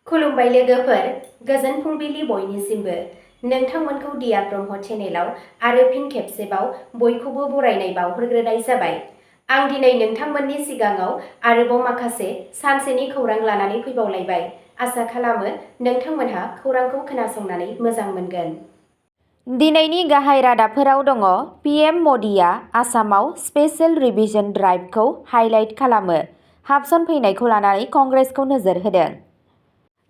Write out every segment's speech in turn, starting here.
खुलुमबाय लोगोफोर, गोजोन फुंबिलि बयनिसिमबो। नोंथांमोनखौ दिया ब्रह्म चेनेलाव आरो फिन खेबसेबाव बयखौबो बरायनाय बावहरग्रोनाय जाबाय। आं दिनै नोंथांमोननि सिगाङाव आरोबाव माखासे सानसेनि खौरां लानानै फैबावलायबाय। आसा खालामो नोंथांमोनहा खौरांखौ खोनासंनानै मोजां मोनगोन। दिनैनि गाहाय रादाबफोराव दङ। पीएम मदिया आसामाव स्पेशेल रिभिजन ड्राइभखौ हाईलाइट खालामो। हाबसन फैनायखौ लानानै कंग्रेसखौ नोजोर होदों।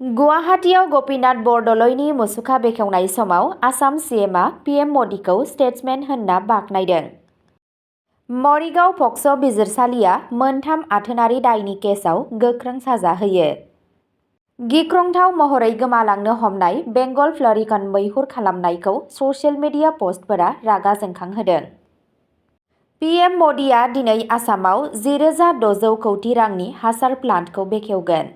गुवाहाटीआव गपिनाथ बरदलैनि मुसुखा बेखेवनाय समाव आसाम सीएमआ पीएम मदिखौ स्टेट्समेन होनना बाखनायदों। मरिगाव पक्स' बिजिरसालिया मोनथाम आथोनारि दायनि केसआव गोख्रों साजा होयो। गिख्रंथाव महरै गोमालांनो हमनाय बेंगल फ्लरिकान मैहुर खालामनायखौ ससियेल मिडिया पस्टफोरा रागा जोंखांहोदों। पीएम मदिया दिनै आसामाव 10,600 कौटि रांनि हासार प्लान्टखौ बेखेवगोन।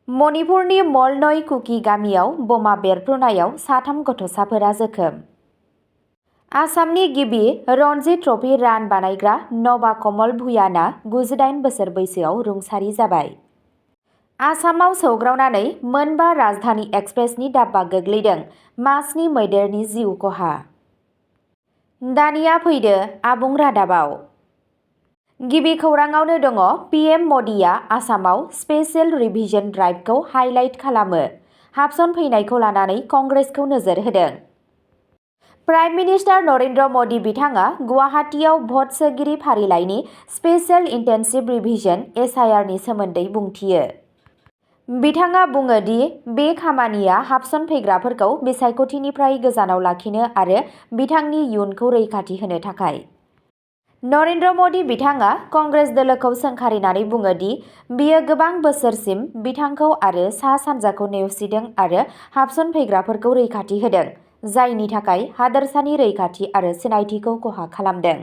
मणिपुरनि मलनय कुकी गामियाव बमा बेरफ्रुनायाव 3 गथ'साफोरा जोखोम। आसामनि गिबि रणजी ट्रफी रान बानायग्रा नवा कमल भुयानआ 98 बोसोर बैसोआव रुंसारि जाबाय। आसामाव सौग्रावनानै मोनबा राजधानी एक्सप्रेसनि डाब्बा गोग्लैदों, मास्नि मैदेरनि जिउ खहा। दानिया फैदो आबुं रादाबाव। गिबि खौराङावनो दङ। पीएम मदिया आसामाव स्पेशेल रिभिजन ड्राइभखौ हाईलाइट खालामो। हाबसन फैनायखौ लानानै कंग्रेसखौ नोजोर होदों। प्राइम मिनिस्टार नरेन्द्र मदि बिथाङा गुवाहाटीआव भट सोगिरि फारिलाइनि स्पेशेल इन्टेन्सिभ रिभिजन (एसआइआर) नि सोमोन्दै बुंथियो। बिथाङा बुङो दि बे खामानिया हाबसन फैग्राफोरखौ बिसायख'थिनिफ्राय गोजानाव लाखिनो आरो बिथांनि इयुनखौ रैखाथि होनो थाखाय। नरेन्द्र मदि बिथाङा कंग्रेस दोलोखौ सोंखारिनानै बुङो दि बियो गोबां बोसोरसिम बिथांखौ आरो सा-सानजाखौ नेवसिदों आरो हाबसन फैग्राफोरखौ रैखाथि होदों, जायनि थाखाय हादोरसानि रैखाथि आरो सिनायथिखौ खहा खालामदों।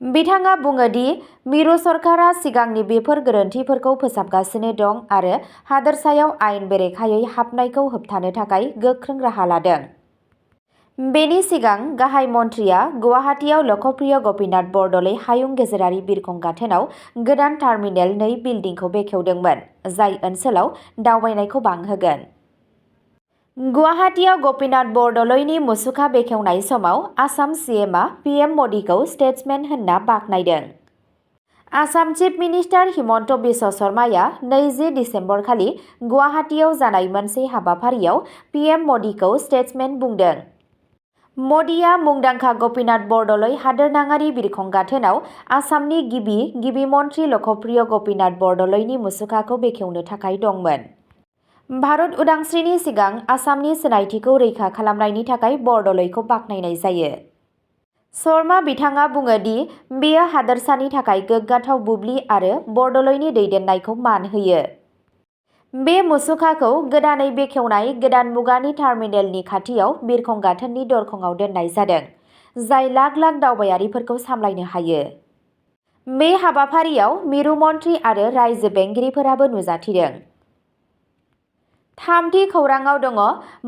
बिथाङा बुङो दि मिरु सरकारा सिगांनि बेफोर गोरोन्थिफोरखौ फोसाबगासिनो दं आरो हादोरसायाव आयेन बेरेखायै हाबनायखौ होबथानो थाखाय गोख्रों राहा लादों। बेनि सिगां गाहाय मन्थ्रिया गुवाहाटीआव लकप्रिय गपिनाथ बरदलै हायुं गेजेरारि बिरखं गाथोनाव गोदान टार्मिनेल 2 बिल्डिंखौ बेखेवदोंमोन, जाय ओनसोलाव दावबायनायखौ बांहोगोन। गुवाहाटीआव गपिनाथ बरदलैनि मुसुखा बेखेवनाय समाव आसाम सीएमआ पीएम मदिखौ स्टेट्समेन होनना बाखनायदों। आसाम चिफ मिनिस्टार हिमन्त बिश्व शर्माया 20 दिसेम्बरखालि गुवाहाटीआव जानाय मोनसे हाबाफारियाव पीएम मदिखौ स्टेट्समेन बुंदों। मदिया मुंदांखा गपिनाथ बरदलै हादोरनाङारि बिरखं गाथोनाव आसामनि गिबि मन्थ्रि लकप्रिय गपिनाथ बरदलैनि मुसुखाखौ बेखेवनो थाखाय दंमोन। भारत उदांस्रिनि सिगां आसामनि सिनायथिखौ रैखा खालामनायनि थाखाय बरदलैखौ बाखनायनाय जायो। शर्मा बिथाङा बुङो दि बेयो हादोरसानि थाखाय गोग्गाथाव बुब्लि आरो बरदलैनि दैदेननायखौ मान होयो। बे मुसुखाखौ गोदानै बेखेवनाय गोदान मुगानि टार्मिनेलनि खाथियाव बिरखं गाथोननि दरखंआव दोननाय जादों, जाय लाख लाख दावबायारिफोरखौ सामलायनो हायो। बे हाबाफारियाव मिरु मन्थ्रि आरो रायजो बेंगिरिफोराबो नुजाथिदों। थामथि खौराङाव दङ।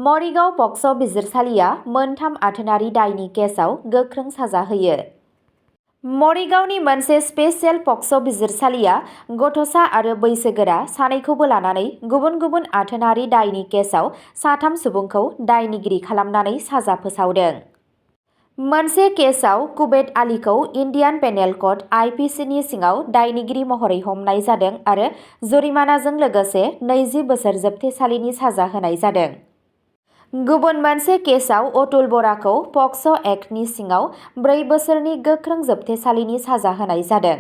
मरिगाव पक्स' बिजिरसालिया मोनथाम आथोनारि दायनि केसआव गोख्रों साजा होयो। मरिगावनि मोनसे स्पेशेल पक्स' बिजिरसालिया गथ'सा आरो बैसोगोरा सानैखौबो लानानै गुबुन गुबुन आथोनारि दायनि केसआव 3 सुबुंखौ दायनिगिरि खालामनानै साजा फोसावदों। मोनसे केसआव Kuwait आलीखौ Indian panel code (IPC) नि सिङाव दायनिगिरि महरै हमनाय जादों आरो जुरिमानाजों लोगोसे 20 बोसोर जोबथेसालिनि साजा होनाय जादों। गुबुन मोनसे केसआव अतुल बराखौ पक्स' एक्टनि सिङाव 4 बोसोरनि गोख्रों जोबथेसालिनि साजा होनाय जादों।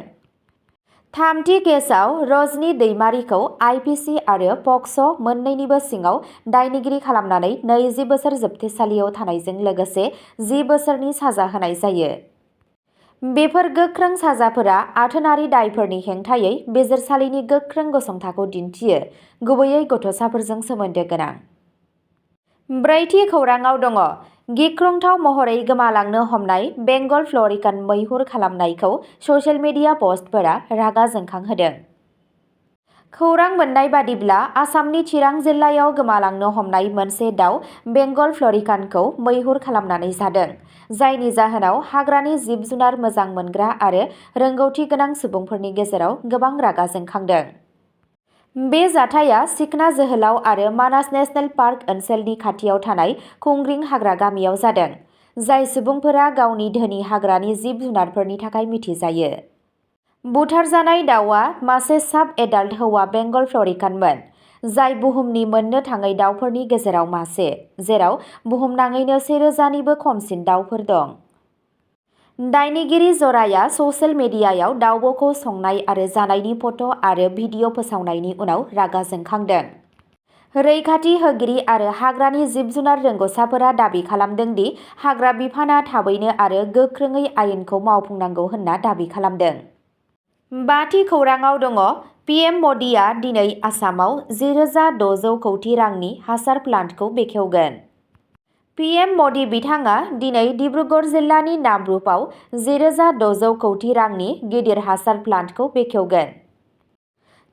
थामथि केसआव रजनी दैमारीखौ आइपिसि आरो पक्स' मोन्नैनिबो सिङाव दायनिगिरि खालामनानै 20 बोसोर जोबथेसालियाव थानायजों लोगोसे 10 बोसोरनि साजा होनाय जायो। बेफोर गोख्रों साजाफोरा आथोनारि दायफोरनि हेंथायै बिजिरसालिनि गोख्रों गसंथाखौ दिन्थियो, गुबैयै गथ'साफोरजों सोमोन्दो गोनां। ब्रैथि खौराङाव दङ। गिख्रंथाव महरै गोमालांनो हमनाय बेंगल फ्लरिकान मैहुर खालामनायखौ ससियेल मिडिया पस्टफोरा रागा जोंखांहोदों। खौरां मोन्नाय बादिब्ला आसामनि चिरां जिल्लायाव गोमालांनो हमनाय मोनसे दाउ बेंगल फ्लरिकानखौ मैहुर खालामनानै जादों, जायनि जाहोनाव हाग्रानि जिब-जुनार मोजां मोनग्रा आरो रोंगौथि गोनां सुबुंफोरनि गेजेराव गोबां रागा जोंखांदों। बे जाथाया सिखना जोहोलाव आरो मानास नेशनेल पार्क ओनसोलनि खाथियाव थानाय खुंग्रिं हाग्रा गामियाव जादों, जाय सुबुंफोरा गावनि धोनि हाग्रानि जिब-जुनारफोरनि थाखाय मिथिजायो। बुथारजानाय दाउआ मासे साब एडाल्ट हौवा बेंगल फ्लरिकानमोन, जाय बुहुमनि मोननो थाङै दाउफोरनि गेजेराव मासे, जेराव बुहुमनाङैनो 1000 निबो खमसिन दाउफोर दं। दायनिगिरि जराया ससियेल मिडियायाव दाउब'खौ संनाय आरो जानायनि फट' आरो भिडिअ' फोसावनायनि उनाव रागा जोंखांदों। रैखाथि होगिरि आरो हाग्रानि जिब-जुनार रोंग'साफोरा दाबि खालामदों दि हाग्रा बिफानआ थाबैनो आरो गोख्रोङै आयेनखौ मावफुंनांगौ होनना दाबि खालामदों। बाथि खौरांआव दङ पिएम मदिआ दिनै आसामाव 10,600 कौटि रांनि हासार प्लान्टखौ बेखेवगोन। पिएम मदि बिथाङा दिनै डिब्रुगड़ जिल्लानि नामरुपआव 10,600 कौटि रांनि गिदिर हासार प्लान्टखौ बेखेवगोन।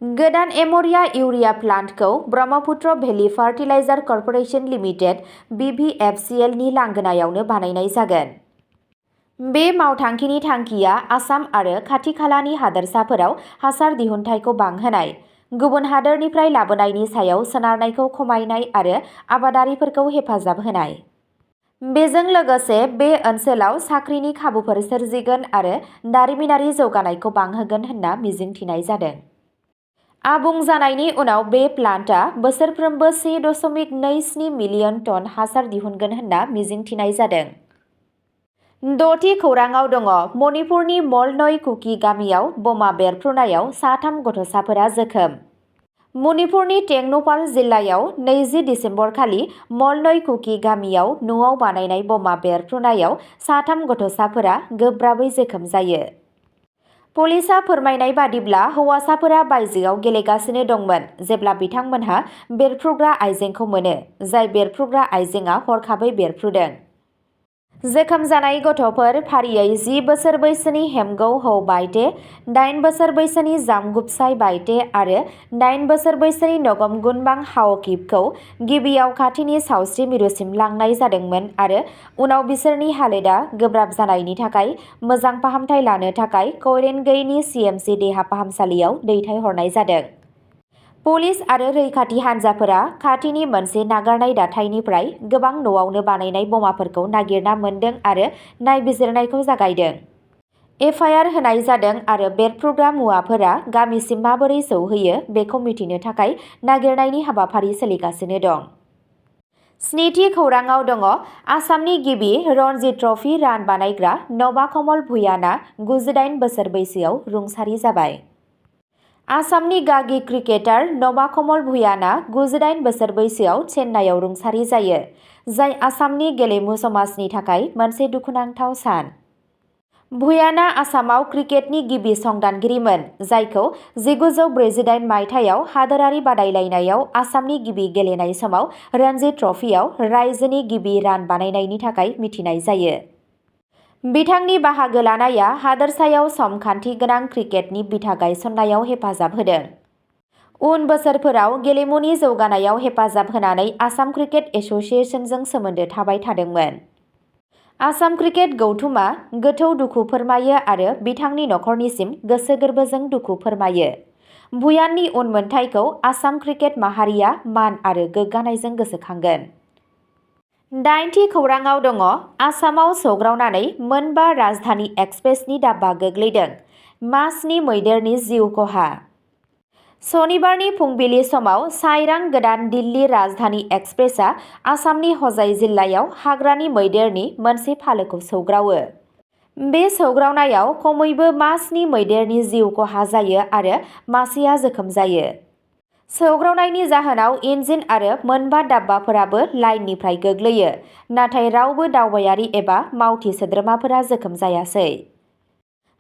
गोदान एम'रिया इउरिया प्लान्टखौ Brahmaputra valley fertilizer corporation limited (BVFCL) नि लांगोनायावनो बानायनाय जागोन। बे मावथांखिनि थांखिया आसाम आरो खाथि-खालानि हादोरसाफोराव हासार दिहुनथायखौ बांहोनाय, गुबुन हादोरनिफ्राय लाबोनायनि सायाव सोनारनायखौ खमायनाय आरो आबादारिफोरखौ हेफाजाब होनाय। बेजों लोगोसे बे ओनसोलाव साख्रिनि खाबुफोर सोरजिगोन आरो दारिमिनारि जौगानायखौ बांहोगोन होनना मिजिंथिनाय जादों। आबुं जानायनि उनाव बे प्लान्टआ बोसोरफ्रोमबो 1.27 मिलियन टन हासार दिहुनगोन होनना मिजिंथिनाय जादों। द'थि खौरांआव दङ मणिपुरनि मलनय कुकी गामियाव बमा बेरफ्रुनायाव 3 गथ'साफोरा जोखोम। मणिपुरनि टेंगन'पाल जिल्लायाव 20 दिसेम्बरखालि मलनय कुकी गामियाव न'आव बानायनाय बमा बेरफ्रुनायाव 3 गथ'साफोरा गोब्राबै जोखोम जायो। पुलिसआ फोरमायनाय बादिब्ला हौवासाफोरा बायजोआव गेलेगासिनो दंमोन जेब्ला बिथांमोनहा बेरफ्रुग्रा आइजेंखौ मोनो, जाय बेरफ्रुग्रा आइजेंआ हरखाबै बेरफ्रुदों। जोखोम जानाय गथ'फोर फारियै 10 बोसोर बैसोनि हेमगौ हौ बाइटे, 8 बोसोर बैसोनि जामगुपसाइ बाइटे आरो 8 बोसोर बैसोनि नगम गुनबां हाअकिपखौ गिबियाव खाथिनि सावस्रि मिरुसिम लांनाय जादोंमोन आरो उनाव बिसोरनि हालोदआ गोब्राब जानायनि थाखाय मोजां फाहामथाय लानो थाखाय कोइरेनगैनि CMC देहा फाहामसालियाव दैथायहरनाय जादों। पुलिस आरो रैखाथि हान्जाफोरा खाथिनि मोनसे नागारनाय दाथायनिफ्राय गोबां न'आवनो बानायनाय बमाफोरखौ नागिरना मोनदों आरो नायबिजिरनायखौ जागायदों। एफआइआर होनाय जादों आरो बेरफ्रुग्रा मुवाफोरा गामिसिम माबोरै सौहैयो बेखौ मिथिनो थाखाय नागिरनायनि हाबाफारि सोलिगासिनो दं। स्निथि खौरांआव दङ आसामनि गिबि रणजी ट्रफी रान बानायग्रा नबाकमल भुयानआ 98 बोसोर बैसोआव रुंसारि जाबाय। आसामनि गागि क्रिकेटार नबाकमल भुयानआ 98 बोसोर बैसोआव चेन्नाईआव रुंसारि जायो, जाय आसामनि गेलेमु समाजनि थाखाय मोनसे दुखुनांथाव सान। भुयानआ आसामाव क्रिकेटनि गिबि संदानगिरिमोन, जायखौ 1948 मायथाइयाव हादोरारि बादायलायनायाव आसामनि गिबि गेलेनाय समाव रणजी ट्रफीआव रायजोनि गिबि रान बानायनायनि थाखाय मिथिनाय जायो। बिथांनि बाहागो लानाया हादोरसायाव समखान्थि गोनां क्रिकेटनि बिथा गायसननायाव हेफाजाब होदों। उन बोसोरफोराव गेलेमुनि जौगानायाव हेफाजाब होनानै आसाम क्रिकेट एस'सिएशनजों सोमोन्दो थाबाय थादोंमोन। आसाम क्रिकेट गौथुमा गोथौ दुखु फोरमायो आरो बिथांनि नखरनिसिम गोसो गोरबोजों दुखु फोरमायो। भुयाननि उनमोनथायखौ आसाम क्रिकेट माहारिया मान आरो गोग्गानायजों गोसोखांगोन। 8थि खौरांआव दङ आसामाव सौग्रावनानै मोनबा राजधानी एक्सप्रेसनि डाब्बा गोग्लैदों, मासनि मैदेरनि जिउ खहा। सनिबारनि फुंबिलि समाव साइरां गोदान दिल्ली राजधानी एक्सप्रेसआ आसामनि हजाइ जिल्लायाव हाग्रानि मैदेरनि मोनसे फालोखौ सौग्रावो। बे सौग्रावनायाव खमैबो मासनि मैदेरनि जिउ खहा जायो आरो मासेआ जोखोम जायो। सौग्रावनायनि जाहोनाव इन्जिन आरो मोनबा डाब्बाफोराबो लाइननिफ्राय गोग्लैयो, नाथाय रावबो दावबायारि एबा मावथि सोद्रोमाफोरा जोखोम जायासै।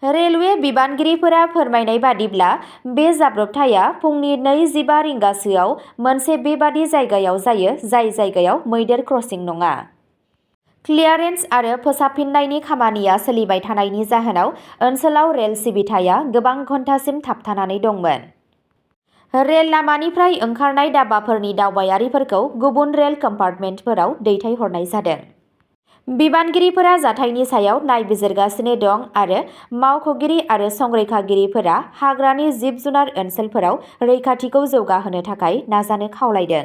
रेलवे बिबानगिरिफोरा फोरमायनाय बादिब्ला बे जाब्रबथाया फुंनि 2:15 रिंगासोआव मोनसे बेबादि जायगायाव जायो जाय जायगायाव मैदेर क्रसिं नङा। क्लियारेन्स आरो फोसाबफिन्नायनि खामानिया सोलिबाय थानायनि जाहोनाव ओनसोलाव रेल सिबिथाया गोबां घन्टासिम थाबथानानै दंमोन। रेल लामानिफ्राय ओंखारनाय डाब्बाफोरनि दावबायारिफोरखौ गुबुन रेल कम्पार्टमेन्टफोराव दैथायहरनाय जादों। बिबानगिरिफोरा जाथायनि सायाव नायबिजिरगासिनो दं आरो मावख'गिरि आरो संरैखागिरिफोरा हाग्रानि जिब-जुनार ओनसोलफोराव रैखाथिखौ जौगाहोनो थाखाय नाजानो खावलायदों।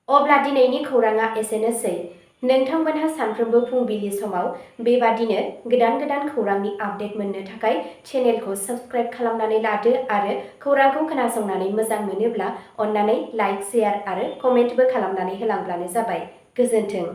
अब्ला दिनैनि खौरांआ एसेनोसै। नोंथांमोनहा सानफ्रोमबो फुंबिलि समाव बेबादिनो गोदान खौरांनि आपडेट मोननो थाखाय चेनेलखौ साबस्क्राइब खालामनानै लादो आरो खौरांखौ खोनासंनानै मोजां मोनोब्ला अन्नानै लाइक, शेयार आरो कमेन्टबो खालामनानै होलांब्लानो जाबाय। गोजोन्थों।